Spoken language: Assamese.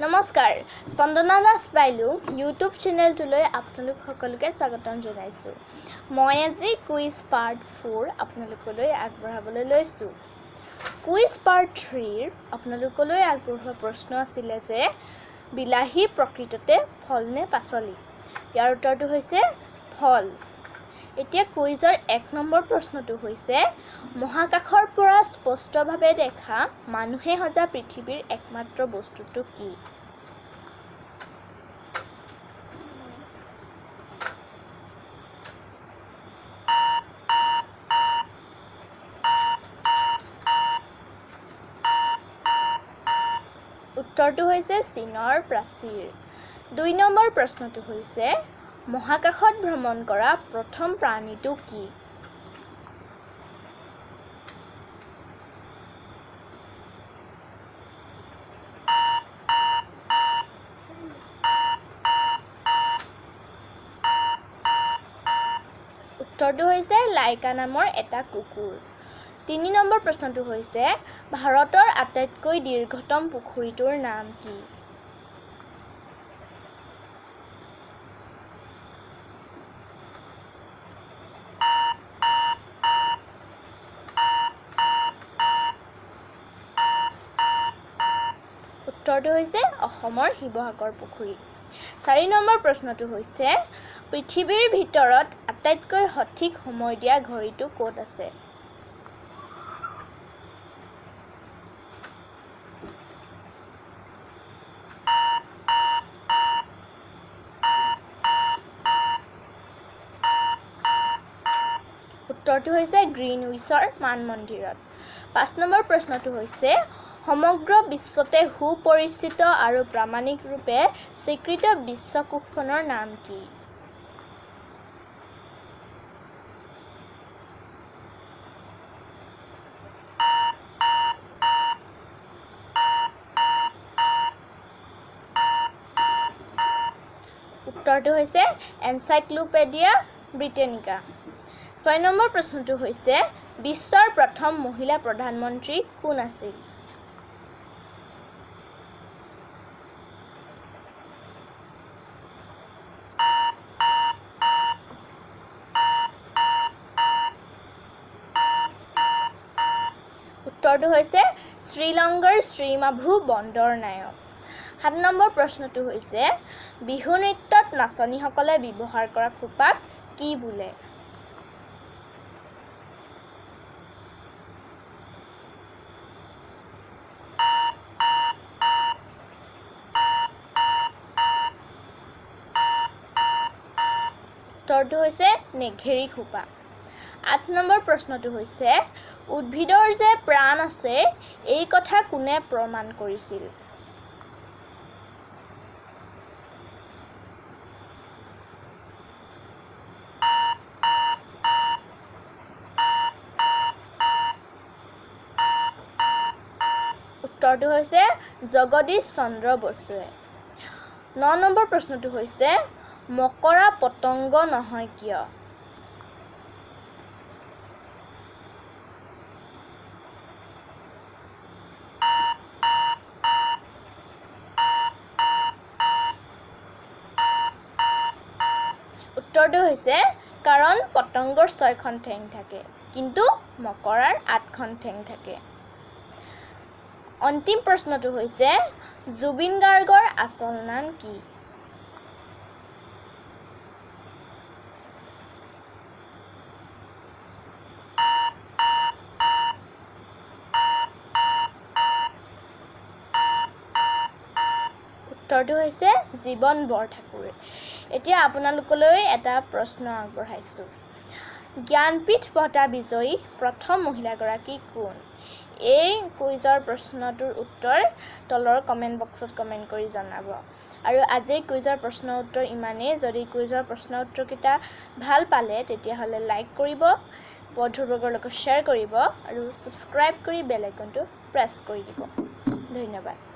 নমস্কাৰ, চন্দনা দাস বাইলুং ইউটিউব চেনেলটোলৈ আপোনালোক সকলোকে স্বাগতম জনাইছোঁ। মই আজি কুইজ পাৰ্ট 4 আপোনালোকলৈ আগবঢ়াবলৈ লৈছোঁ। কুইজ পাৰ্ট 3ৰ আপোনালোকলৈ আগবঢ়োৱা প্ৰশ্ন আছিলে যে বিলাহী প্ৰকৃততে ফল নে পাচলি? ইয়াৰ উত্তৰটো হৈছে ফল। এতিয়া কুইজৰ 1 নম্বৰ প্ৰশ্নটো হৈছে, মহাকাশৰ পৰা স্পষ্টভাৱে দেখা মানুহে সজা পৃথিৱীৰ একমাত্ৰ বস্তুটো কি? উত্তৰটো হৈছে চীনৰ প্ৰাচীৰ। 2 নম্বৰ প্ৰশ্নটো হৈছে, মহাকাশত ভ্ৰমণ কৰা প্ৰথম প্ৰাণীটো কি? উত্তৰটো হৈছে লাইকা নামৰ এটা কুকুৰ। 3 নম্বৰ প্ৰশ্নটো হৈছে, ভাৰতৰ আটাইতকৈ দীৰ্ঘতম পুখুৰীটোৰ নাম কি? উত্তৰটো হৈছে অসমৰ শিৱসাগৰ পুখুৰী। 4 নম্বৰ প্ৰশ্নটো হৈছে, পৃথিৱীৰ ভিতৰত আটাইতকৈ সঠিক সময় দিয়া ঘড়ীটো ক'ত আছে? উত্তৰটো হৈছে গ্ৰীণউইচৰ মান মন্দিৰত। 5 নম্বৰ প্ৰশ্নটো হৈছে, সমগ্ৰ বিশ্বতে সুপৰিচিত আৰু প্ৰামাণিক ৰূপে স্বীকৃত বিশ্বকোষখনৰ নাম কি? উত্তৰটো হৈছে এনচাইক্লোপেডিয়া ব্ৰিটেনিকা। 6 নম্বৰ প্ৰশ্নটো হৈছে, বিশ্বৰ প্ৰথম মহিলা প্ৰধানমন্ত্ৰী কোন আছিল? উত্তৰটো হৈছে শ্ৰীলংকাৰ শ্ৰীমাভু বন্দৰনায়ক। 7 নম্বৰ প্ৰশ্নটো হৈছে, বিহু নৃত্যত নাচনীসকলে ব্যৱহাৰ কৰা খোপাক কি বোলে? উত্তৰটো হৈছে নেঘেৰী খোপা। 8 নম্বৰ প্ৰশ্নটো হৈছে, উদ্ভিদৰ যে প্ৰাণ আছে এই কথা কোনে প্ৰমাণ কৰিছিল? উত্তৰটো হৈছে জগদীশ চন্দ্ৰ বসুৱে। 9 নম্বৰ প্ৰশ্নটো হৈছে, মকৰা পতংগ নহয় কিয়? উত্তৰটো হৈছে কাৰণ পতংগৰ 6খন ঠেং থাকে, কিন্তু মকৰাৰ 8খন ঠেং থাকে। অন্তিম প্ৰশ্নটো হৈছে, জুবিন গাৰ্গৰ আচল নাম কি? উত্তৰটো হৈছে জীৱন বৰঠাকুৰ। এতিয়া আপোনালোকলৈ এটা প্ৰশ্ন আগবঢ়াইছোঁ, জ্ঞানপীঠ বঁটা বিজয়ী প্ৰথম মহিলাগৰাকী কোন? এই কুইজৰ প্ৰশ্নটোৰ উত্তৰ তলৰ কমেণ্ট বক্সত কমেণ্ট কৰি জনাব। আৰু আজিৰ কুইজৰ প্ৰশ্ন উত্তৰ ইমানেই। যদি কুইজৰ প্ৰশ্ন উত্তৰকেইটা ভাল পালে তেতিয়াহ'লে লাইক কৰিব, বন্ধুবৰ্গৰ লগত শ্বেয়াৰ কৰিব আৰু ছাবস্ক্ৰাইব কৰি বেল আইকনটো প্ৰেছ কৰি দিব। ধন্যবাদ।